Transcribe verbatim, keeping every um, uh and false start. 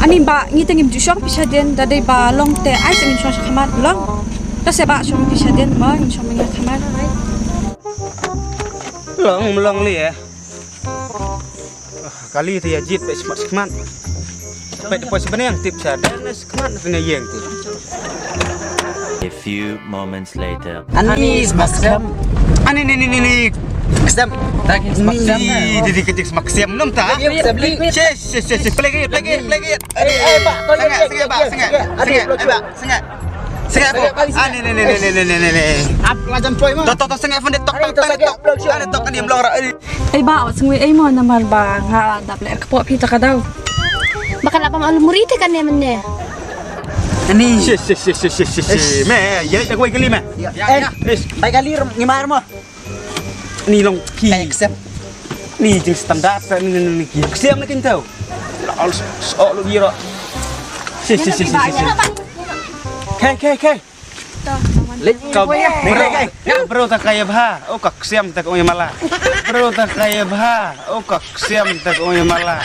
Ani ba ngi te ngim ju shong pisa den, da dei ba long te ai se ngim shong sha khmat long. Da se ba shong pisa den ma ngim shong mynta khmat. Long long li eh. Kali te ya jit pe smat smat. Pe po sebeneng tip sa dan smat ne yeng tip. A few moments later. Ani smaksem. Ani ni ni ni ni. Ksem. Ni di di kecik smaksem nom ta. Ksem li. Ches ches ches play it play it play it. Ani. Eh, eh, Pak, kau sengak, sengak, Pak, sengak. Sengak, eh, Pak, sengak. Sengak, Pak. Ani ni ni ni ni ni ni ni. Ap lajan poi ma. Tok tok tok sengak fund tok tok tok. Ani tok ni mlong ra. Ai ba, wat sngewbha ai mo namar ba nga dap leh kpoh phi ta ka daw. Ba kan lap pam almuri te kan ne mynne. Ani. Shi shi shi shi shi shi shi. Me, ya ita koi kali me. Eh, bai kali ngi mar mo. Ni long ki. Ai ksem. Ni jing standard ni ni ni ki. Ksem ni kin tau. Al so lo giro. Shi shi shi shi shi. Kai kai kai. Ka bro, bro ta ka ya bha. O ka ksiam ta ka ong ya mala. Bro ta ka ya bha. O ka ksiam ta ka ong ya mala.